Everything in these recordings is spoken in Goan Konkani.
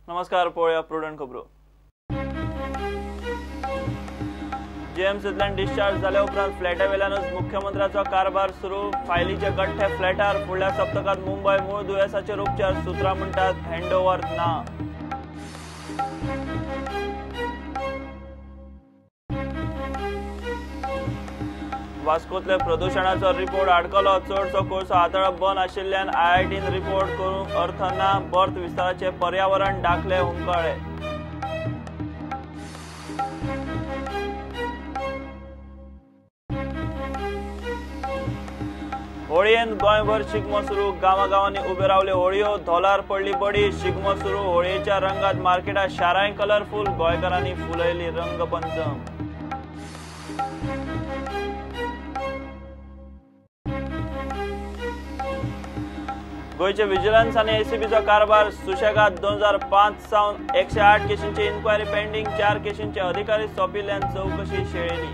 नमस्कार, पळोवया प्रुडंट खबरो. जीएमसींतल्यान डिस्चार्ज जाल्या उपरांत फ्लॅटा वेल्यानूच मुख्यमंत्र्याचो कारभार सुरू. फायलीचे गठ्ठे फ्लॅटार. फुडल्या सप्तकांत मुंबय मूळ दुयेंसाचेर उपचार. सुत्रां म्हणटात हँडओव्हर ना. वास्कोतले प्रदुशणाचो रिपोर्ट आडकलो. चडसो कोळसो हाताळप बंद आशिल्ल्यान आयआयटीन रिपोर्ट करूंक अर्थ ना. बर्थ विस्ताराचे पर्यावरण दाखले हुमकळ्ळे. होळयेन गोंयभर शिगमो सुरू. गांवागांवांनी उबे रावले होळयो. धोलार पडली बडी. शिगमो सुरू. होळयेच्या रंगात मार्केटात शारांय कलरफूल. गोंयकारांनी फुलयली रंगपंचम. गोंयचे विजिलन्स आनी एसीबीचो कारभार सुशेगाद. 2005 सावन 108 केशींची इन्क्वायरी पेंडींग. 4 केशींचे अधिकारी सोंपिल्ल्यान चवकशी शेळेली.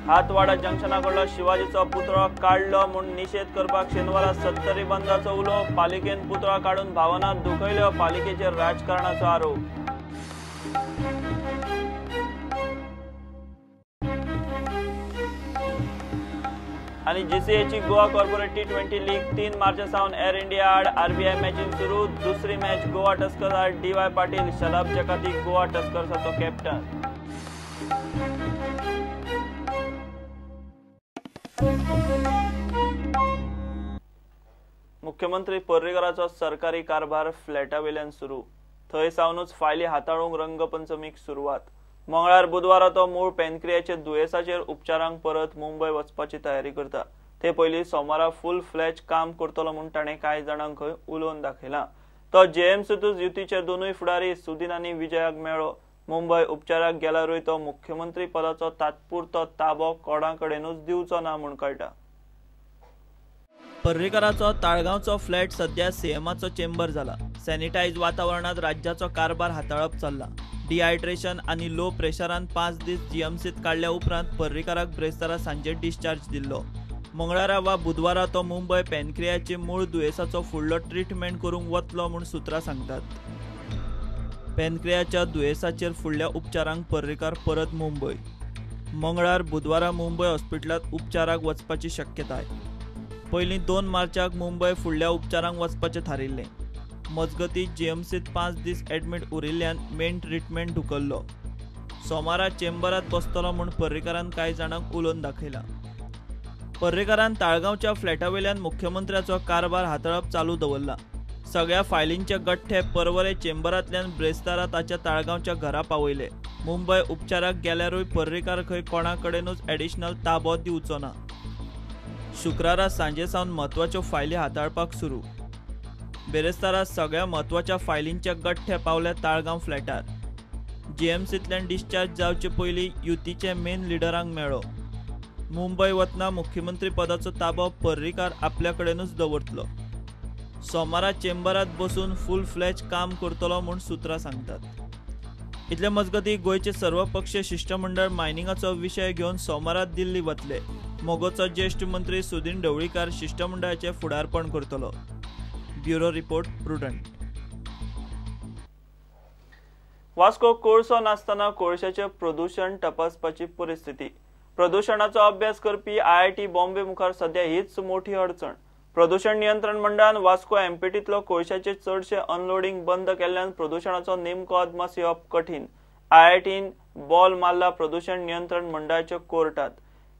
हातवाडा जंक्शना कडलो शिवाजीचो पुतळो काडलो म्हूण निशेध करपाक शेनवारा सत्तरी बंदाचो उलो. पालिकेन पुतळो काडून भावना दुखयल्यो. पालिकेचेर राजकारणाचो आरोप. आनी जीसीएची गोवा कॉर्पोरेट T20 league 3 मार्चा सावन एअर इंडिया आड आरबीआय मॅचीन सुरू. दुसरी मॅच गोवा टस्कर्स आड डीवाय पाटील. शलभ जकाती गोवा टस्कर्साचो कॅप्टन. मुख्यमंत्री पर्रीकराचो सरकारी कारभार फ्लॅटा वेल्यान सुरू. थंय सावनूच फायली हाताळूंक रंगपंचमीक सुरवात. मंगळार बुधवारा तो मूळ पॅनक्रियाचे दुयेंसाचेर उपचारांक परत मुंबय वचपाची तयारी करता. ते पयलीं सोमारा फूल फ्लॅच काम करतलो म्हूण ताणें कांय जाणांक खंय उलोवन दाखयलां. तो जेएमसीतूच युतीचे दोनूय फुडारी सुदीन आनी विजयाक मेळ्ळो. मुंबय उपचाराक गेल्यारूय तो मुख्यमंत्री पदाचो तात्पुरतो ताबो कोणा कडेनूच दिवचो ना म्हूण कळटा. पर्रीकराचो ताळगांवचो फ्लॅट सध्या सीएमाचो चेंबर जाला. सॅनिटायज वातावरणांत राज्याचो कारभार हाताळप चल्ला. डिहायड्रेशन आनी लो प्रेशरान 5 दीस जीएमसीत काडल्या उपरांत पर्रीकराक ब्रेस्तारा सांजे डिस्चार्ज दिल्लो. मंगळारा वा बुधवारा तो मुंबय पॅनक्रियाचे मूळ दुयेंसाचो फुडलो ट्रिटमेंट करूंक वतलो म्हूण सुत्रां सांगतात. पॅनक्रियाच्या दुयेंसाचेर फुडल्या उपचारांक पर्रीकार परत मुंबय. मंगळार बुधवारा मुंबय हॉस्पिटलांत उपचाराक वचपाची शक्यताय. पयलीं 2 मार्चाक मुंबय फुडल्या उपचारांक वचपाचें थारिल्लें. मजगतीं जीएमसीत 5 दीस ॲडमीट उरिल्ल्यान मेन ट्रिटमेंट धुकल्लो. सोमारा चेंबरात बसतलो म्हूण पर्रीकरान कांय जाणांक उलोवन दाखयलां. पर्रीकरान ताळगांवच्या फ्लॅटा वेल्यान मुख्यमंत्र्याचो कारभार हाताळप चालू दवरला. सगळ्या फायलींचे गठ्ठे परवरे चेंबरांतल्यान ब्रेस्तारा ताच्या ताळगांवच्या घरा पावयले. मुंबय उपचाराक गेल्यारूय पर्रीकार खंय कोणा कडेनूच ॲडिशनल ताबो दिवचो ना. शुक्रारा सांजे सावन म्हत्वाच्यो फायली हाताळपाक सुरू. बेरेस्तारा सगळ्या म्हत्वाच्या फायलींचे गठ्ठे पावले ताळगांव फ्लॅटार. जीएमसींतल्यान डिस्चार्ज जावचे पयलीं युतीचे मेन लिडरांक मेळ्ळो. मुंबय वतना मुख्यमंत्री पदाचो ताबो पर्रीकार आपल्या कडेनूच दवरतलो. सोमारा चेंबरात बसून फूल फ्लॅच काम करतलो म्हूण सुत्रां सांगतात. इतले मजगतीं गोंयचे सर्वपक्षीय शिश्टमंडळ मायनिंगाचो विशय घेवन सोमारा दिल्ली वतले. मगोचो ज्येश्ठ मंत्री सुदीन ढवळीकार शिश्टमंडळाचें फुडारपण करतलो. Bureau report, Prudent. Vasco कोळसो नासतना कोळशाचें प्रदुशण तपासपाची परिस्थिती. प्रदुशणाचो अभ्यास करपी आयआयटी बॉम्बे मुखार सध्या हीच मोठी अडचण. प्रदुशण नियंत्रण मंडळान वास्को एमपीटींतलो कोळशाचे चडशे अनलोडींग बंद केल्ल्यान प्रदुशणाचो नेमको अदमास येवप कठीण. आयआयटीन बॉल मारला प्रदुशण नियंत्रण मंडळाच्या कोर्टात.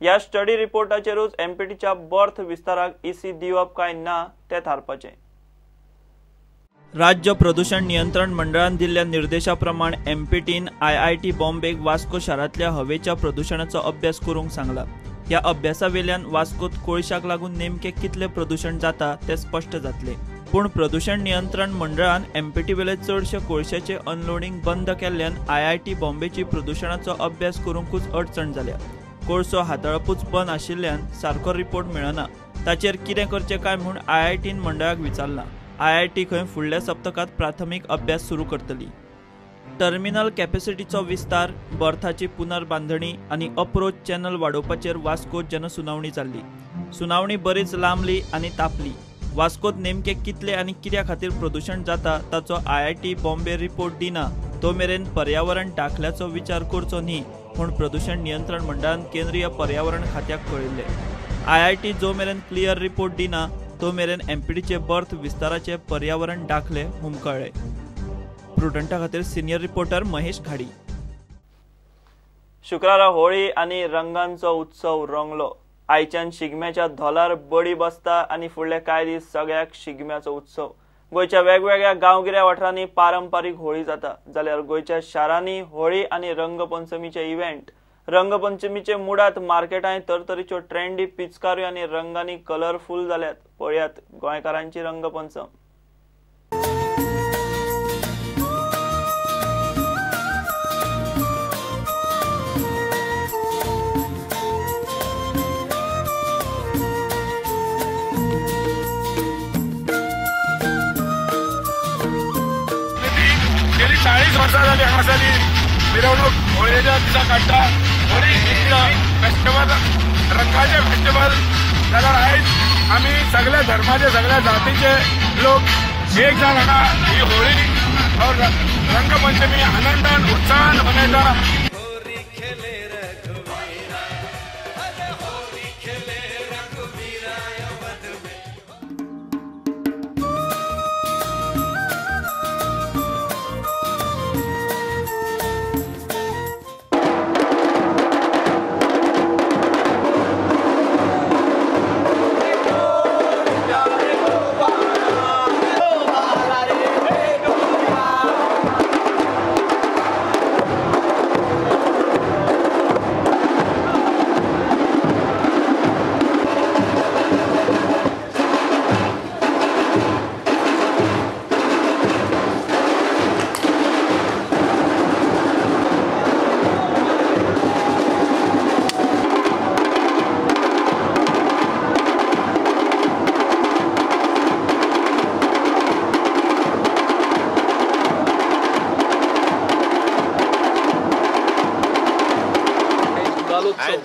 ह्या स्टडी रिपोर्टाचेरूच एमपीटीच्या बर्थ विस्ताराक ईसी दिवप काय ना तें थारपाचें. राज्य प्रदूषण नियंत्रण मंडळान दिल्ल्या निर्देशा प्रमाण एमपीटीन आयआयटी बॉम्बेक वास्को शारांतल्या हवेच्या प्रदूषणाचो अभ्यास करूंक सांगला. ह्या अभ्यासावेल्यान वास्कोत कोळशाक लागून नेमके कितले प्रदूषण जाता ते स्पश्ट जातले. पूण प्रदूषण नियंत्रण मंडळान एमपीटी वेले चडशे कोळशाचे अनलोडींग बंद केल्ल्यान आयआयटी बॉम्बेची प्रदूषणाचो अभ्यास करूंकूच अडचण जाल्या. कोळसो हाताळपूच बंद आशिल्ल्यान सारको रिपोर्ट मेळना. ताचेर कितें करचें काय म्हूण आयआयटीन मंडळाक विचारलां. आयआयटी खंय फुडल्या सप्तकांत प्राथमीक अभ्यास सुरू करतली. टर्मिनल कॅपॅसिटीचो विस्तार, बर्थाची पुनर्बांधणी आनी अप्रोच चॅनल वाडोवपाचेर वास्को जनसुनावणी जाल्ली. सुनावणी बरीच लांबली आनी तापली. वास्कोत नेमके कितले आनी कित्या खातीर प्रदूशण जाता ताचो IIT Bombay report दिना तो मेरेन पर्यावरण दाखल्याचो विचार करचो न्ही म्हूण प्रदूशण नियंत्रण मंडळान केंद्रीय पर्यावरण खात्याक कळयल्लें. IIT जो मेरेन क्लियर रिपोर्ट दिना तो मेरेन MPDचे बर्थ विस्ताराचे पर्यावरण दाखले हुमकळ्ळे. प्रुडंटा खातीर सिनियर रिपोर्टर महेश घाडी. शुक्रारा होळी आनी रंगांचो उत्सव रंगलो. आयच्यान शिगम्याच्या धोलार बडी बसता आनी फुडले कांय दीस सगळ्याक शिगम्याचो उत्सव. गोंयच्या वेगवेगळ्या गांवगिऱ्या वाठारांनी पारंपारीक होळी जाता, जाल्यार गोंयच्या शारांनी होळी आनी रंगपंचमीचे इव्हेंट. रंगपंचमीचे मुडात मार्केटांत तरतरीच्यो ट्रेंडी पिचकाऱ्यो आनी रंगांनी कलरफूल जाल्यात. पळयात गोंयकारांची रंगपंचम. वर्सां जाली हांगासरली मिरवणूक होळयेच्या दिसा काडटा. होळी फेस्टिवल, रंगाचे फेस्टिवल. जाल्यार आयज आमी सगळ्या धर्माचे सगळ्या जातीचे लोक एक जावन हांगा ही होळी रंगपंचमी आनंदान उत्साहान मनयता.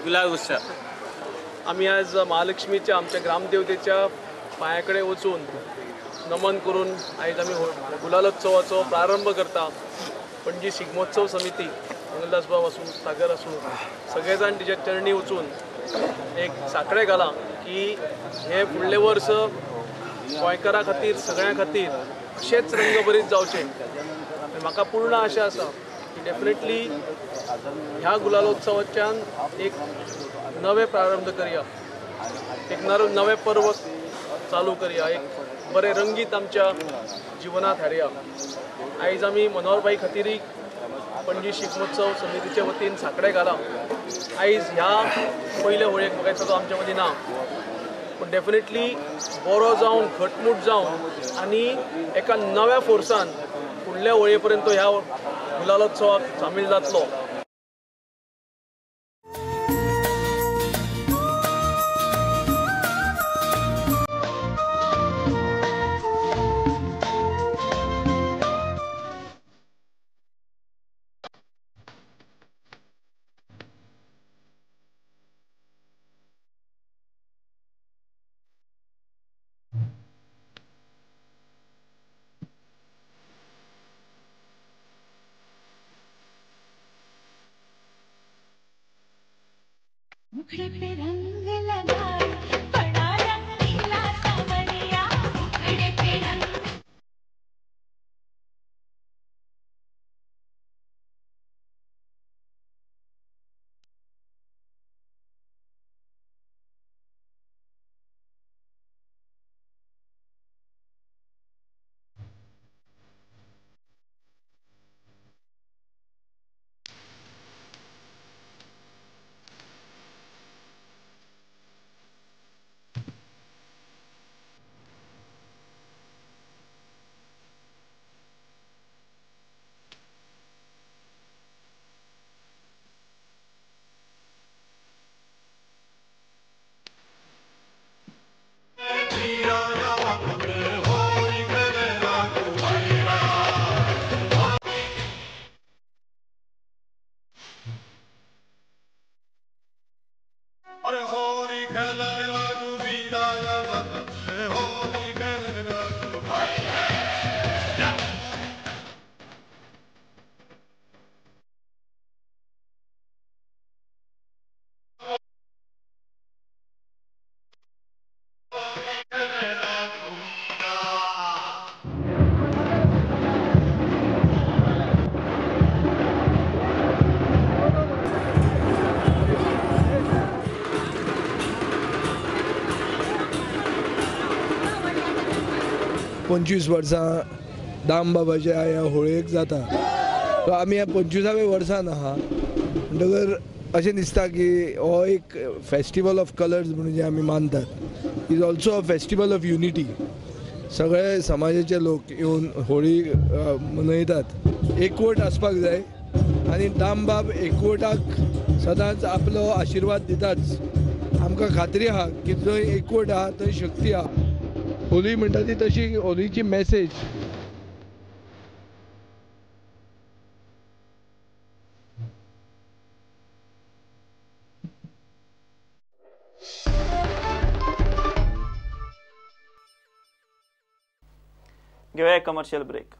गुलाल उत्सव आम्ही आज महालक्ष्मीच्या आमच्या ग्रामदेवतेच्या पायाकडे वचून नमन करून आयज आमी गुलालोत्सवाचो प्रारंभ करता. पणजी शिगमोत्सव समिती मंगलदास बाब आसूं, सागर आसूं, सगळे जाण तिच्या चरणी वचून एक साकडे घालां की हे फुडलें वर्स गोंयकारां खातीर सगळ्यां खातीर अशेंच रंगभरीत जावचें. म्हाका पूर्ण आशा आसा की डेफिनेटली ह्या गुलालोत्सवाच्यान एक नवे प्रारंभ करया, एक नवे पर्व चालू करया, एक बरें रंगीत आमच्या जिवनात हाडया. आयज आमी मनोहरबाई खातीरय पणजी शिगमोत्सव समितीचे वतीन साकडे घालां. आयज ह्या पयल्या होळयेक म्हाका दिसता तो आमच्या मदीं ना, पूण डेफिनेटली बरो जावन घटमूट जावन आनी एका नव्या फोर्सान फुडल्या होळये पर्यंत ह्या गुलालोत्सवाक सामील जातलो. मुखड़े पे रंग लगाए बड़ा रंगीला सावरिया, मुखड़े पे रंग। 25 वर्सां दामबाबाच्या ह्या होळयेक जाता. सो आमी ह्या 25व्या वर्सान आहा म्हणटकर अशें दिसता की हो एक फेस्टिवल ऑफ कलर्स म्हणून जे आमी मानतात is also a festival of unity. सगळे समाजाचे लोक येवन होळी मनयतात. एकवट आसपाक जाय आनी दामबाब एकवटाक सदांच आपलो आशिर्वाद दिताच. आमकां खात्री आहा की जंय एकवट आहा थंय शक्ती आहा. होली म्हणटा ती तशी होलीची मॅसेज. घेवया कमर्शियल ब्रेक.